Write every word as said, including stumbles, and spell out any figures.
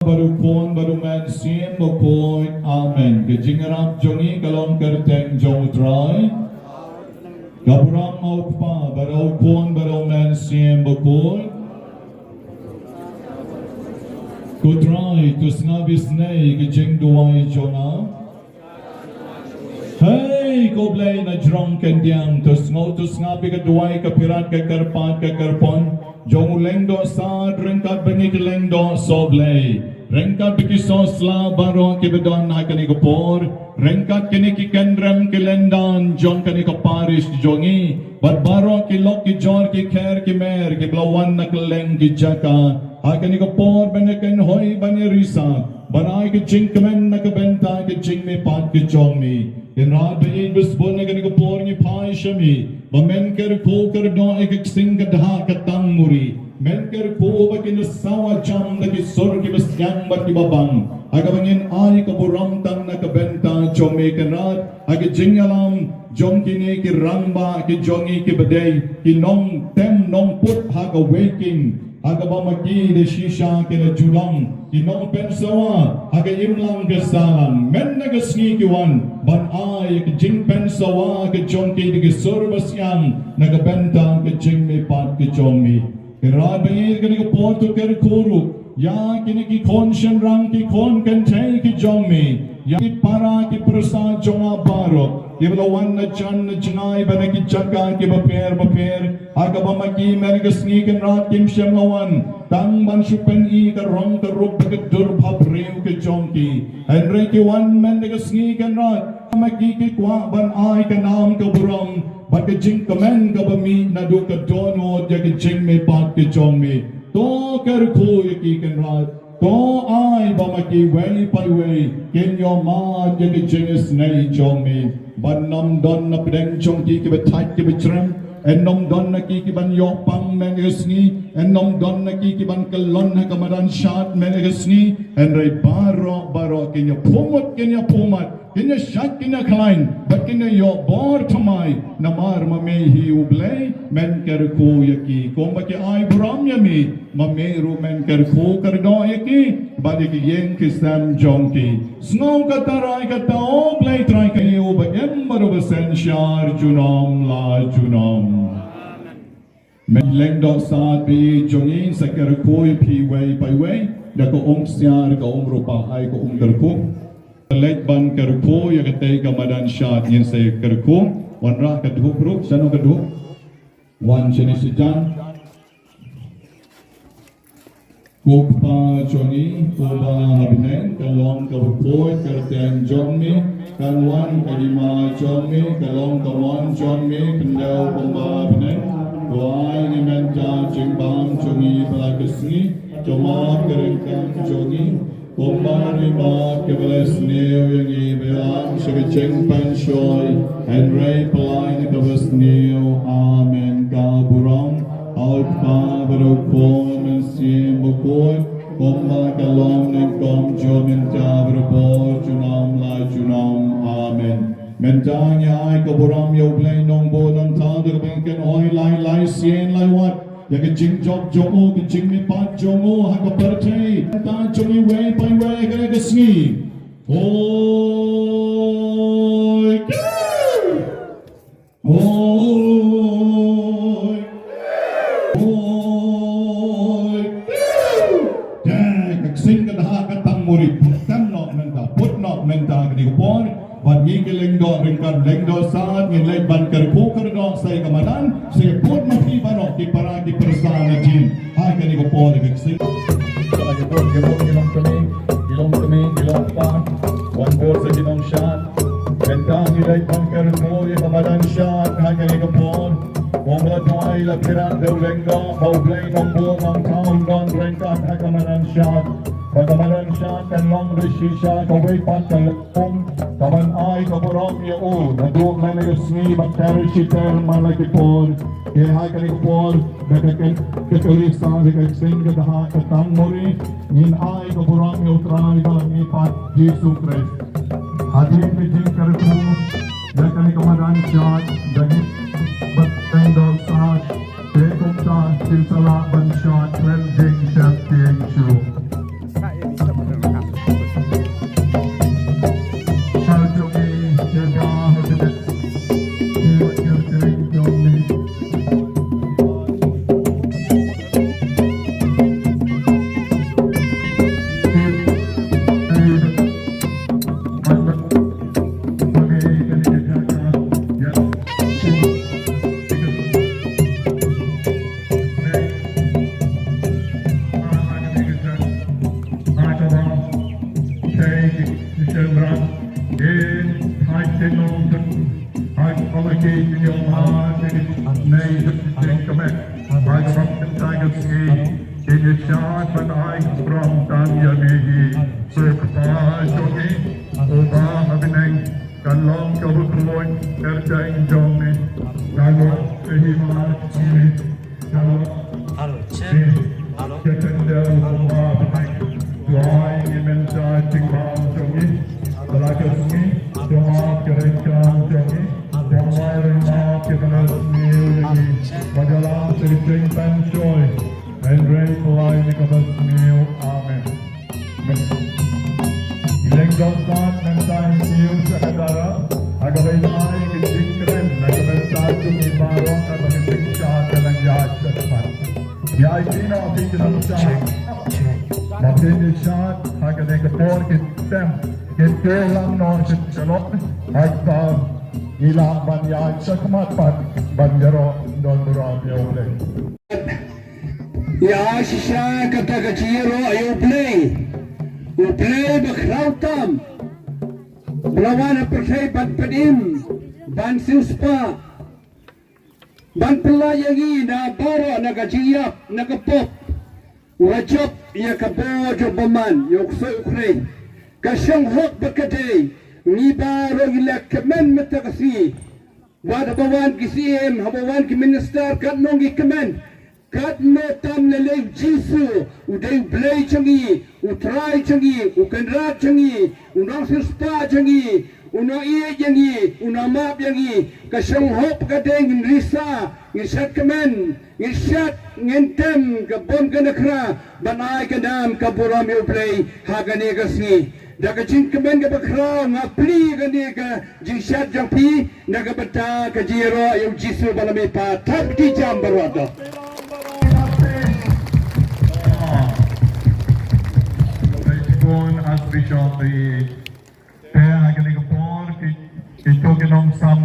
Bad u Khun bad u Mynsiem Bakhuid. Amen. Ka jingïarap jong ngi ka long kyrteng jong u Trai. Ka burom ha u Kpa bad ha u Khun bad ha u Mynsiem Bakhuid. Ko Trai, to sngap isynei ka jingduwai jong nga. Hei ko Blei na jrong khyndiat, to sngew to sngap ïa ka duwai, ka pyrkhat, ka kyrpad, ka kyrpon jong u Lyngdoh Sad ryngkat bad ngi ki Lyngdoh Sohblei, ryngkat bad ki Sohsla baroh kiba don ha kane ka por, ryngkat kine ki kynrem ki lyndan jong kane ka parish jong ngi, bad baroh ki lok ki jor ki kher ki mer kiba la wan na kylleng ki jaka ha kane ka por ban ïakynhoi ban ïarisah ban ai ka jingkmen na ka bynta ka jingmihpat ka jong me. Kynrad ba ïeit ba sbun, ha kane ka por ngi phai sha me ba men kyrkhu kyrdoh ïa ka ksing ka dhah ka tang muri. Men kyrkhu ba kin ïa sawa jam da ki sur kiba syiang bad kiba bang, ha kaba ngin ai ka burom tang na ka bynta jong me Kynrad, ha ka jingïalam jong kine ki rangbah ki jong ngi kiba dei ki nongtem nongput ha ka Wei King, ha kaba ma ki da shisha ki la ju long ki nongpynsawa ha ka imlang ka sahlang. Men na ka sngi ki wan ban ai ka jingpynsawa ka jong ki da ki sur ba syiang na ka bynta ka jingmihpat ka jong me. Kynrad ba ïeit, ha kane ka por to kyrkhu ruh ïa kine ki khun shynrang ki khun kynthei ki jong me, ïa ki para ki pyrsa jong nga baroh kiba la wan na jan na jngai bad na ki jaka kiba pher bapher, ha kaba ma ki men na ka sngi Kynrad kim shym la wan tang ban shu pyni ka rong ka rup bad ka dur bhabriew ka jong ki, hynrei ki wan men na ka sngi Kynrad, ma ki ki kwah ban ai ka nam ka burom bad ka jingkmen kaba mih naduh ka dohnud ïa ka jingmihpat ka jong me. To kyrkhu ïa ki Kynrad, to ai ba ma ki wei pa wei kin ïohmad ïa ka jingisynei jong me. Ban ym don na pdeng jong ki kiba thait kiba jrem, yn ym don na ki ki ban ïoh pang men ka sngi, yn ym don na ki ki ban kyllon ha ka madan shad men ka sngi, hynrei baroh baroh kin ïa pumut kin ïa pumat, kin ïa shait kin ïa khlaiñ bad kin ïa ïoh bor thymmai, namar ma me hi U Blei men kyrkhu ïa ki. Kumba ki ai burom ïa me, ma me ruh men kyrkhu kyrdoh ïa ki bad ïa ki ïing ki sem jong ki. Sngew kata rai kata, O Blei Trai ka ïa u ba im bad u ba synshar junom la junom. Men Lyngdoh Sad ba ïeit jong ngi, sa kyrkhu ïa phi wei pa wei da ka um ksiar, ka um rupa, ai ka um kyrkhu. Leit ban kyrkhu ïa katei ka madan shad, ngin sa kyrkhu. Wanrah ka dhup ruh, shano ka dhup? Wan shane shijan. Ko Kpa jong ngi uba ha bneng, ka long kaba khuid ka kyrteng jong me, kan wan ka hima jong me, ka long ka mon jong me khyndiat kumba ha bneng. To ai ngi mynta ka jingbam jong ngi ba la ka sngi, to map ka ryngkat jong ngi kumba ngi map ïa kiba la sniew ïa ngi, bad ym sha ka jingpynshoi, hynrei pyllait na kaba sniew. Amen. Ka burom ha U Kpa bad ha U Khun bad ha U Mynsiem Bakhuid, kumba ka long nyngkong, mynta bad ha ka por junom la junom. Amen. Mynta ngi ai ka burom ïa U Blei Nongbuh Nongthaw da kaba ngi kynhoi lai lai sien lai wat ïa ka jingjop jong u, ka jingmihpat jong u ha ka pyrthei. Mynta jong ngi wei pa wei ha kane ka sngi. Hoi. Hoi. Hoi. Te ka ksing ka dha ka tang muri, put kan noh mynta, put noh mynta kane ka por. Bad ngi ki Lyngdoh ryngkat Lyngdoh Sad ngin leit ban kyrkhu kyrdoh sa ïa ka madan, sa ïa put ma phi baroh ki para ki pyrsa na jin ha kane ka por ka ksing. Ki long kmie, ki long kmie, ki long kpa, wan bor sa ki nongshad. Mynta ngi leit ban kyrkhu ïa ka madan shad ha kane ka por. Kumba la duwai la pyrkhat da u Lyngdoh ba U Blei Nongbuh Nongthaw un don ryngkat ha ka madan shad. Ba ka madan shad kan long da shisha kawei pat ka lehpum kaban ai ka burom ïa u naduh mynne ka sngi bad ter shi ter man la ki por. Te ha kane ka por da ka kynta ka kali sa da ka ksing ka dha ka tang muri, ngin ai ka burom ïa U Trai bad U Nongpynim Jisu Khrist. Hadien ka jingkyrkhu ïa kane ka madan shad da ngi bad Lyngdoh Sad, te kumta kin sa lah ban shad khlem jingsheptieng shuh. Ai, kaba ki ïoh ma ki nei jingkmen. Ai, kaba pyntai ka sngi ki ïa shad ban ai burom tam ïa me hi. Ko Kpa jong ngi uba ha bneng, kan long kaba khuid kyrteng jong me. Kan long ka hima jong me. Alo, check. Alo. Check and tell, Alo. Duwai ngi mynta jingbam jong ngi. Bala ka sngi, jong ka ring kam jong ngi. Jong wai ring ma ki bala sniew ngi. Bala ka jingpynshoi. Hynrei pynlai ngi kaba sniew. Amen. Leng dohnud mynta ngi ïa sha ka dara ha kaba ïai ka jingkren na ka bynta jong ngi baroh, ha kaba ka jingshad ka dang ïaid shakhmat. Ïa ki noh ki jingshad. Ma phi ïa shad ha kane ka por ki tem ki te lang noh ki shalok ha kaba ngi lah ban ïaid shakhmat pat ban ïaroh don burom ïa U Blei. Ïa shisha kata ka jingïaroh ïa U Blei. U Blei ba khraw tam ba la wan ha pyrthei ban pynim, ban siewspah, ban pynlait ïa ngi na baroh na ka jingïap, na ka pop. U la jop ïa ka bor jong bymman, ïa u ksoh u khrei. Ka shong hok bad ka dei, ngi baroh ngi la kmen mynta ka sngi. Wat haba wan ki C M, haba wan ki minister, katno ngi kmen. Katno tam lei lei U Jisu u dei U Blei jong ngi, U Trai jong ngi, U Kynrad jong ngi, U Nongsiewspah jong ngi, U Nongïeit jong ngi, U Nongmap jong ngi. Ka shong hok ka dei ngin risa, ngin shad kmen, ngin shad, ngin tem ka bym ka nakhra ban ai ka nam ka burom ïa U Blei ha kane ka sngi. Da ka jingkmen kaba khraw nga plie kane ka jingshad jong phi na ka bynta ka jingïaroh ïa U Jisu ba la mihpat. Thap ki jam baroh. Bun Archbishop i te ha kane ka por ki, ki to ki nongsam